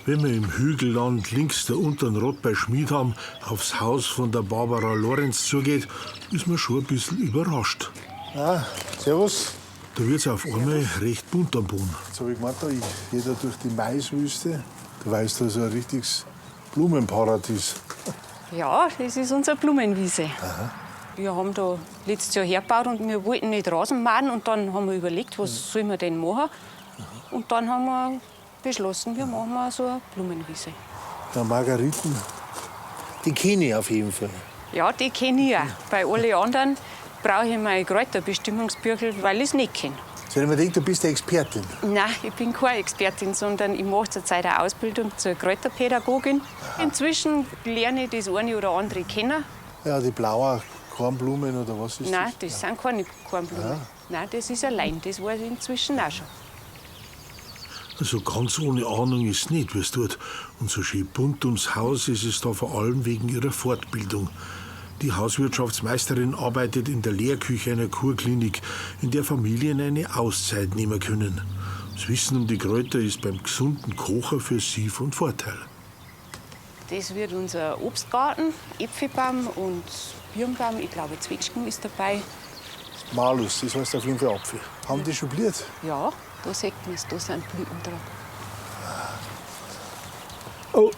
Wenn man im Hügelland links der unteren Rott bei Schmiedham aufs Haus von der Barbara Lorenz zugeht, ist man schon ein bisschen überrascht. Ah, servus. Da wird's auf einmal recht bunt am Boden. Jetzt hab ich gemeint, da, ich geh da durch die Maiswüste. Da weißt du, so ein richtiges Blumenparadies. Ja, das ist unsere Blumenwiese. Wir haben da letztes Jahr hergebaut und wir wollten nicht Rasen mähen. Und dann haben wir überlegt, was sollen wir denn machen? Und dann haben wir beschlossen, wir machen mal so eine Blumenwiese. Ja, Margariten, die kenne ich auf jeden Fall. Ja, die kenne ich auch. Bei allen anderen brauche ich mein Kräuterbestimmungsbüchel, weil ich es nicht kenne. Soll ich mir denken, du bist die Expertin. Nein, ich bin keine Expertin, sondern ich mache zurzeit eine Ausbildung zur Kräuterpädagogin. Inzwischen lerne ich das eine oder andere kennen. Ja, die blauen Kornblumen oder was ist Nein, das? das sind keine Kornblumen. Nein, das ist allein, das weiß ich inzwischen auch schon. Also ganz ohne Ahnung ist nicht, wie's tut. Und so schön bunt ums Haus ist es da vor allem wegen ihrer Fortbildung. Die Hauswirtschaftsmeisterin arbeitet in der Lehrküche einer Kurklinik, in der Familien eine Auszeit nehmen können. Das Wissen um die Kräuter ist beim gesunden Kocher für sie von Vorteil. Das wird unser Obstgarten, Äpfelbaum und Birnbaum. Ich glaube, Zwetschgen ist dabei. Malus, das heißt auf jeden Fall Apfel. Haben die schon bliert? Ja, da sieht man es, da sind Blüten dran. Oh,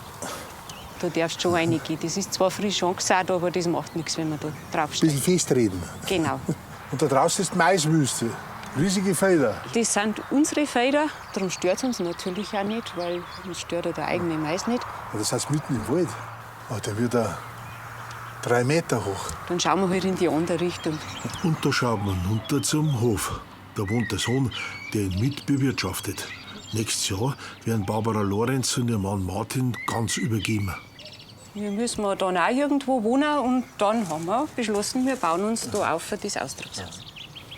Da darfst du schon reingehen. Das ist zwar frisch angesät, aber das macht nichts, wenn man da draufsteht. bisschen festreden. Genau. Und da draußen ist Maiswüste. Riesige Felder. Das sind unsere Felder, darum stört es uns natürlich auch nicht, weil uns stört ja der eigene Mais nicht. Ja, das heißt mitten im Wald. Oh, der wird da 3 Meter hoch. Dann schauen wir halt in die andere Richtung. Und da schaut man runter zum Hof. Da wohnt der Sohn, der ihn mit bewirtschaftet. Nächstes Jahr werden Barbara Lorenz und ihr Mann Martin ganz übergeben. Wir müssen ja dann auch irgendwo wohnen und dann haben wir beschlossen, wir bauen uns da auf für das Austragshaus.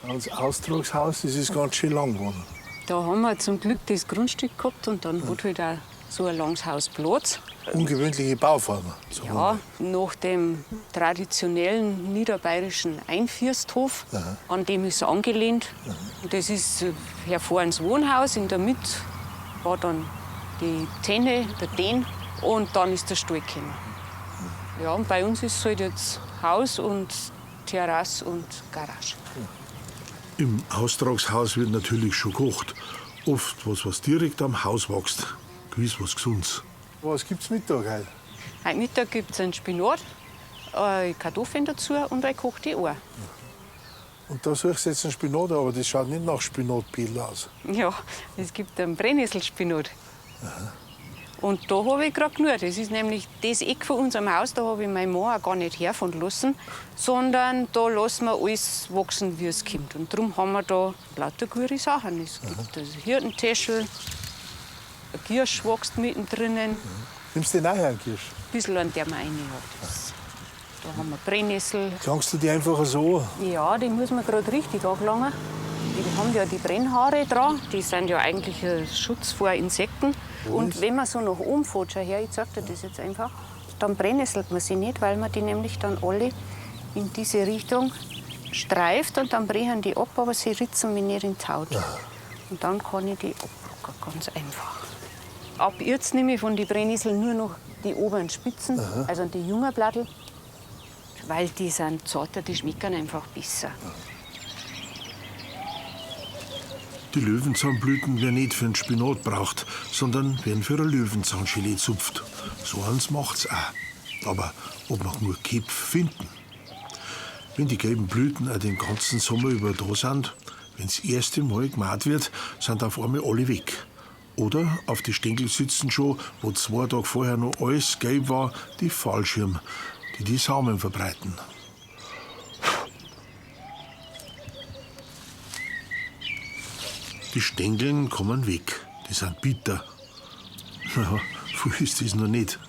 Als Austragshaus, das ist ganz schön lang geworden. Da haben wir zum Glück das Grundstück gehabt und dann hat halt auch so ein langes Haus Platz. Ungewöhnliche Bauform. So. Ja, nach dem traditionellen niederbayerischen Einfürsthof, an dem ist es angelehnt. Und das ist hervorragendes Wohnhaus. In der Mitte war dann die Tenne, der Den und dann ist der Stall gekommen. Ja, und bei uns ist es halt jetzt Haus und Terrasse und Garage. Im Austragshaus wird natürlich schon gekocht. Oft was, was direkt am Haus wächst. Gewiss was Gesundes. Was gibt's Mittag heute? Heute Mittag gibt es einen Spinat, Kartoffeln dazu und eine gekochte Eier. Und da suchst du jetzt einen Spinat, aber das schaut nicht nach Spinatpeel aus. Ja, es gibt einen Brennnesselspinat. Und da habe ich gerade genug. Das ist nämlich das Eck von unserem Haus, da habe ich meinen Mann auch gar nicht herfahren lassen, sondern da lassen wir alles wachsen, wie es kommt. Und darum haben wir da lauter gute Sachen. Es gibt das Hirtentäschel, ein Giersch wächst mittendrin, ein Nimmst du den auch her, Kirsch? bisschen an der man rein hat. Das, da haben wir Brennnessel. Klangst du die einfach so? Ja, die muss man gerade richtig anlangen. Die haben ja die Brennhaare dran. Die sind ja eigentlich ein Schutz vor Insekten. Und wenn man so nach oben fährt, schau her, ich zeig dir das jetzt einfach, dann brennnesselt man sie nicht, weil man die nämlich dann alle in diese Richtung streift und dann brechen die ab, aber sie ritzen mir nicht in die Haut. Und dann kann ich die abrucken, ganz einfach. Ab jetzt nehme ich von den Brennnesseln nur noch die oberen Spitzen, also die jungen Blattel, weil die sind zarter, die schmecken einfach besser. Die Löwenzahnblüten werden nicht für einen Spinat braucht, sondern werden für ein Löwenzahngelee zupft. So eins macht's auch. Aber ob wir genug Köpfe finden? Wenn die gelben Blüten auch den ganzen Sommer über da sind, wenn's erste Mal gemacht wird, sind auf einmal alle weg. Oder auf die Stängel sitzen schon, wo 2 Tage vorher noch alles gelb war, die Fallschirme, die die Samen verbreiten. Die Stängeln kommen weg, die sind bitter. Na, viel ist das noch nicht.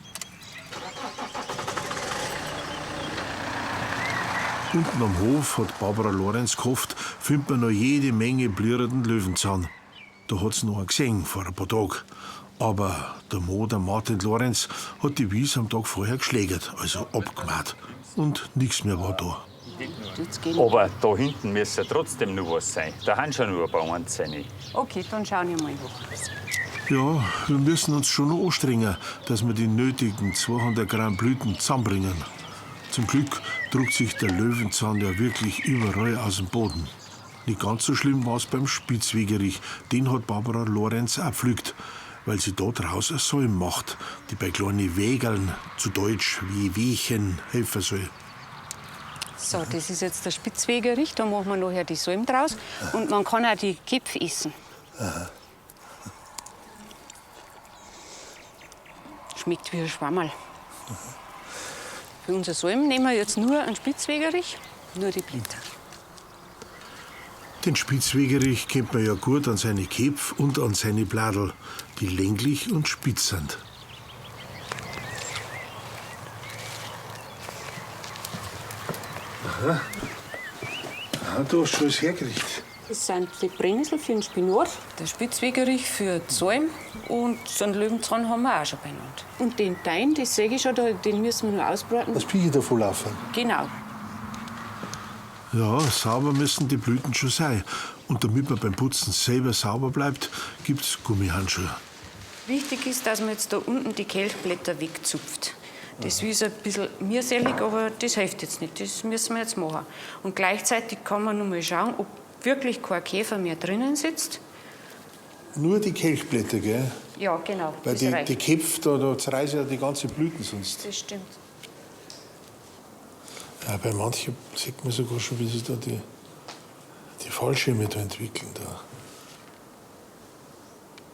Unten am Hof hat Barbara Lorenz gehofft, findet man noch jede Menge blühenden Löwenzahn. Da hat's noch einen gesehen vor ein paar Tagen. Aber der Mo, der Martin Lorenz, hat die Wiese am Tag vorher geschlägert, also abgemacht. Und nichts mehr war da. Jetzt gehen. Aber da hinten müsste ja trotzdem noch was sein. Da haben schon noch ein paar Einzelne. Okay, dann schauen wir mal nach. Ja, wir müssen uns schon noch anstrengen, dass wir die nötigen 200 Gramm Blüten zusammenbringen. Zum Glück druckt sich der Löwenzahn ja wirklich überall aus dem Boden. Nicht ganz so schlimm war's beim Spitzwegerich. Den hat Barbara Lorenz auch gepflückt, weil sie da draus eine Salm macht, die bei kleinen Wägeln, zu Deutsch wie Wehchen, helfen soll. So, das ist jetzt der Spitzwegerich. Da machen wir nachher die Salm draus. Und man kann auch die Köpfe essen. Schmeckt wie ein Schwammerl. Für unser Salm nehmen wir jetzt nur einen Spitzwegerich, nur die Blätter. Den Spitzwegerich kennt man ja gut an seine Köpfe und an seine Bladel, die länglich und spitz sind. Aha, du hast schon alles hergerichtet. Das sind die Brennnessel für den Spinat, der Spitzwegerich für die Salm und so einen Löwenzahn haben wir auch schon beieinander. Und den Tein, das sehe ich schon, den müssen wir noch ausbraten. Das Piche davon laufen. Genau. Ja, sauber müssen die Blüten schon sein. Und damit man beim Putzen selber sauber bleibt, gibt's Gummihandschuhe. Wichtig ist, dass man jetzt da unten die Kelchblätter wegzupft. Das ist ein bisschen mühselig, aber das hilft jetzt nicht. Das müssen wir jetzt machen. Und gleichzeitig kann man noch mal schauen, ob wirklich kein Käfer mehr drinnen sitzt. Nur die Kelchblätter, gell? Ja, genau. Weil das die, reicht. die Köpfe, da zerreißen ja die ganzen Blüten sonst. Das stimmt. Ja, bei manchen sieht man sogar schon, wie sich da die Fallschirme da entwickeln. Da.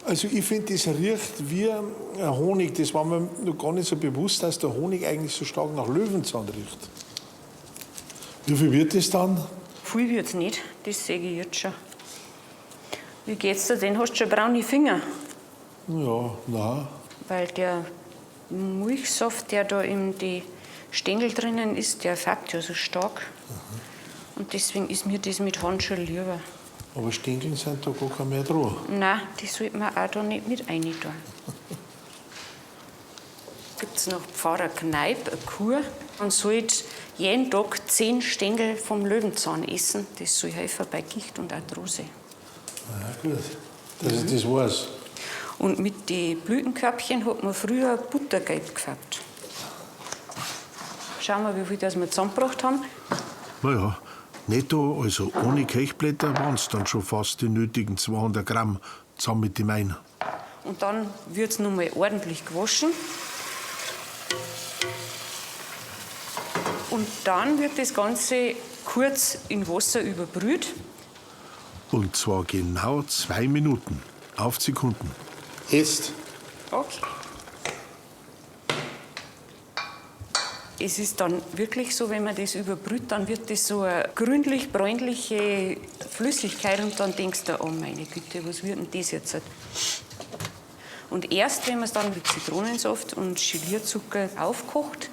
Also ich finde, das riecht wie ein Honig. Das war mir noch gar nicht so bewusst, dass der Honig eigentlich so stark nach Löwenzahn riecht. Wie viel wird das dann? Viel wird's nicht, das sehe ich jetzt schon. Wie geht's dir denn? Hast du schon braune Finger? Ja, nein. Weil der Milchsaft, der da in die Stängel drinnen ist, der färbt ja so stark. Und deswegen ist mir das mit Handschuhen lieber. Aber Stängeln sind da gar kein mehr dran. Nein, die sollte man auch da nicht mit rein tun. Gibt es noch Pfarrer Kneip, eine Kur. Man sollte jeden Tag 10 Stängel vom Löwenzahn essen. Das soll helfen bei Gicht und Arthrose. Na gut, dass ich das weiß. Und mit den Blütenkörbchen hat man früher Buttergelb gefärbt. Schauen wir, wie viel das wir zusammengebracht haben. Na ja, netto, also ohne Kelchblätter, waren's dann schon fast die nötigen 200 Gramm zusammen mit dem Ein. Und dann wird es noch mal ordentlich gewaschen. Und dann wird das Ganze kurz in Wasser überbrüht. Und zwar genau 2 Minuten, auf Sekunden. Jetzt. Okay. Es ist dann wirklich so, wenn man das überbrüht, dann wird das so eine grünlich-bräunliche Flüssigkeit und dann denkst du, oh meine Güte, was wird denn das jetzt? Und erst, wenn man es dann mit Zitronensaft und Gelierzucker aufkocht,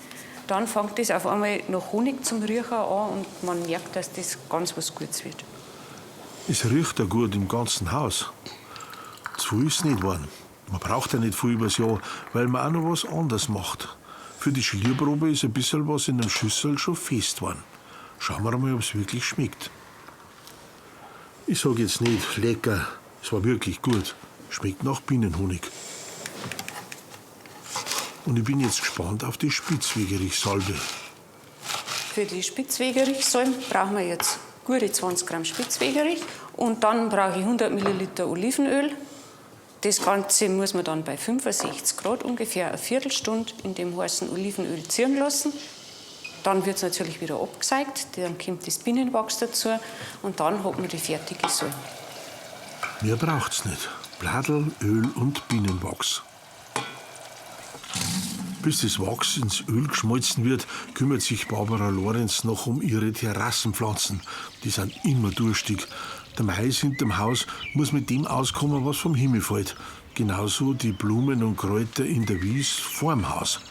dann fängt das auf einmal nach Honig zum Riechen an und man merkt, dass das ganz was Gutes wird. Es riecht ja gut im ganzen Haus. Zu viel ist nicht geworden. Man braucht ja nicht viel übers Jahr, weil man auch noch was anderes macht. Für die Gelierprobe ist ein bisschen was in dem Schüssel schon fest geworden. Schauen wir mal, ob's wirklich schmeckt. Ich sag jetzt nicht lecker, es war wirklich gut. Schmeckt nach Bienenhonig. Und ich bin jetzt gespannt auf die Spitzwegerichsalbe. Für die Spitzwegerichsalbe brauchen wir jetzt gute 20 Gramm Spitzwegerich. Und dann brauche ich 100 Milliliter Olivenöl. Das Ganze muss man dann bei 65 Grad ungefähr eine Viertelstunde in dem heißen Olivenöl ziehen lassen. Dann wird's natürlich wieder abgesägt, dann kommt das Bienenwachs dazu und dann hat man die fertige Salbe. Mehr braucht's nicht. Bladel, Öl und Bienenwachs. Bis das Wachs ins Öl geschmolzen wird, kümmert sich Barbara Lorenz noch um ihre Terrassenpflanzen. Die sind immer durstig. Der Mais hinterm Haus muss mit dem auskommen, was vom Himmel fällt. Genauso die Blumen und Kräuter in der Wies vorm Haus.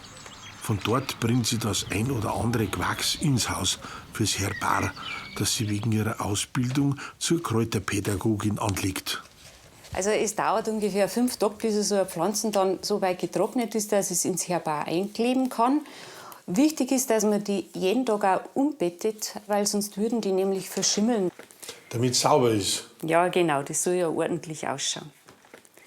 Von dort bringt sie das ein oder andere Gewächs ins Haus fürs Herbar, das sie wegen ihrer Ausbildung zur Kräuterpädagogin anlegt. Also es dauert ungefähr 5 Tage, bis so eine Pflanze dann so weit getrocknet ist, dass es ins Herbar einkleben kann. Wichtig ist, dass man die jeden Tag auch umbettet, weil sonst würden die nämlich verschimmeln. Damit es sauber ist. Ja, genau, das soll ja ordentlich ausschauen.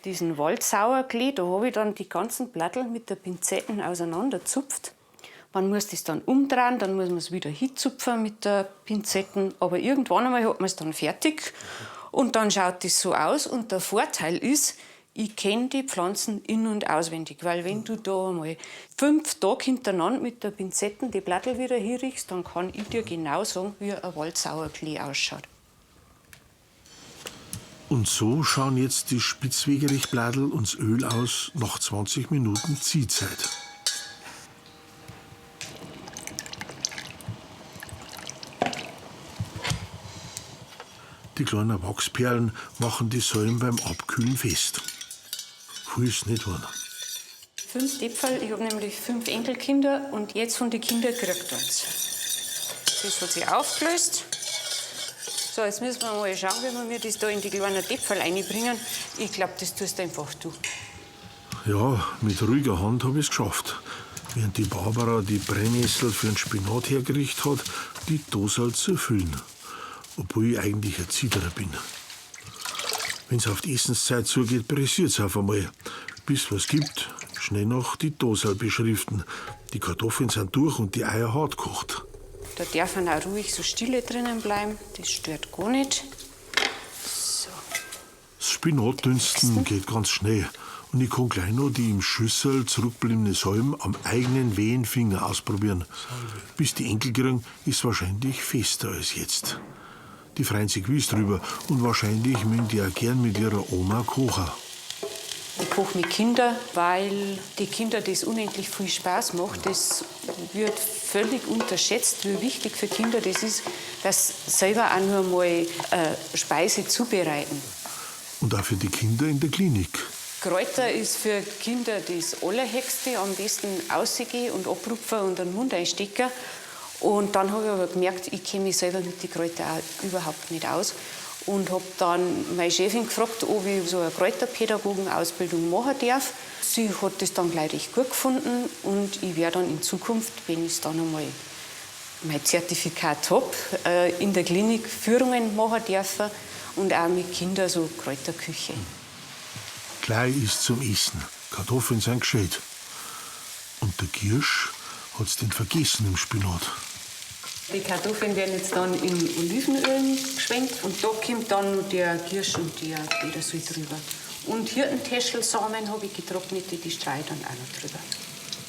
Diesen Waldsauerklee, da habe ich dann die ganzen Blattel mit der Pinzetten auseinanderzupft. Man muss das dann umdrehen, dann muss man es wieder hinzupfen mit der Pinzetten. Aber irgendwann einmal hat man es dann fertig. Und dann schaut das so aus. Und der Vorteil ist, ich kenne die Pflanzen in- und auswendig. Weil wenn du da einmal 5 Tage hintereinander mit der Pinzetten die Blattel wieder hinriechst, dann kann ich dir genau sagen, wie ein Waldsauerklee ausschaut. Und so schauen jetzt die Spitzwegerichbladel und das Öl aus nach 20 Minuten Ziehzeit. Die kleinen Wachsperlen machen die Säulen beim Abkühlen fest. Viel ist nicht geworden. 5 Äpfel, ich hab nämlich 5 Enkelkinder und jetzt von den Kindern kriegt eins. Das hat sich aufgelöst. So, jetzt müssen wir mal schauen, wie wir das da in die kleinen Äpfel reinbringen. Ich glaub, das tust einfach du. Ja, mit ruhiger Hand hab ich's geschafft. Während die Barbara die Brennnessel für den Spinat hergerichtet hat, die Dosal zu füllen. Obwohl ich eigentlich ein Zitterer bin. Wenn's auf die Essenszeit zugeht, pressiert's auf einmal. Bis was gibt, schnell noch die Dosal beschriften. Die Kartoffeln sind durch und die Eier hart gekocht. Da dürfen auch ruhig so stille drinnen bleiben. Das stört gar nicht. So. Das Spinatdünsten geht ganz schnell. Und ich kann gleich noch die im Schüssel zurückgebliebene Salm am eigenen wehen Finger ausprobieren. Bis die Enkel kriegen, ist wahrscheinlich fester als jetzt. Die freuen sich gewiss drüber und wahrscheinlich mögen die auch gern mit ihrer Oma kochen. Ich koche mit Kindern, weil die Kinder das unendlich viel Spaß macht. Das wird völlig unterschätzt, wie wichtig für Kinder das ist, dass sie selber auch nur mal Speise zubereiten. Und auch für die Kinder in der Klinik. Kräuter ist für Kinder das Allerhöchste. Am besten rausgehen und abrupfen und den Mund einstecken. Und dann habe ich aber gemerkt, ich kenne mich selber mit den Kräutern auch überhaupt nicht aus. Und hab dann meine Chefin gefragt, ob ich so eine Kräuterpädagogen-Ausbildung machen darf. Sie hat das dann gleich recht gut gefunden und ich werde dann in Zukunft, wenn ich dann einmal mein Zertifikat hab, in der Klinik Führungen machen dürfen und auch mit Kindern so Kräuterküche. Gleich ist zum Essen. Kartoffeln sind geschält. Und der Giersch hat's den vergessen im Spinat. Die Kartoffeln werden jetzt dann in Olivenöl geschwenkt und da kommt dann der Giersch und der Petersil drüber. Und Hirtentäschelsamen habe ich getrocknet, die streue ich dann auch noch drüber.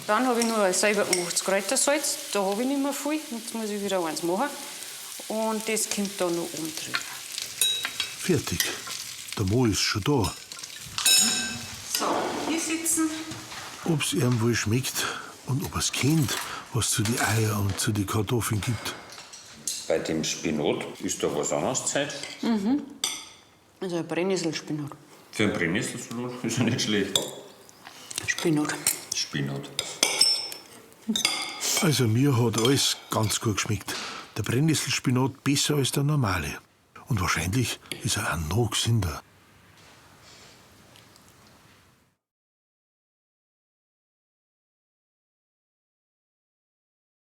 Dann habe ich noch ein selber gemachtes Kräutersalz, da habe ich nicht mehr viel, jetzt muss ich wieder eins machen. Und das kommt dann noch oben drüber. Fertig. Der Mo ist schon da. So, hier sitzen. Ob's ihm wohl schmeckt und ob er's kennt, was zu die Eier und zu die Kartoffeln gibt. Bei dem Spinat ist da was anderes Zeit? Also ein Brennnesselspinat. Für einen Brennnesselsalat ist ja nicht schlecht. Spinat. Spinat. Also mir hat alles ganz gut geschmeckt. Der Brennnesselspinat besser als der normale. Und wahrscheinlich ist er auch noch gesünder.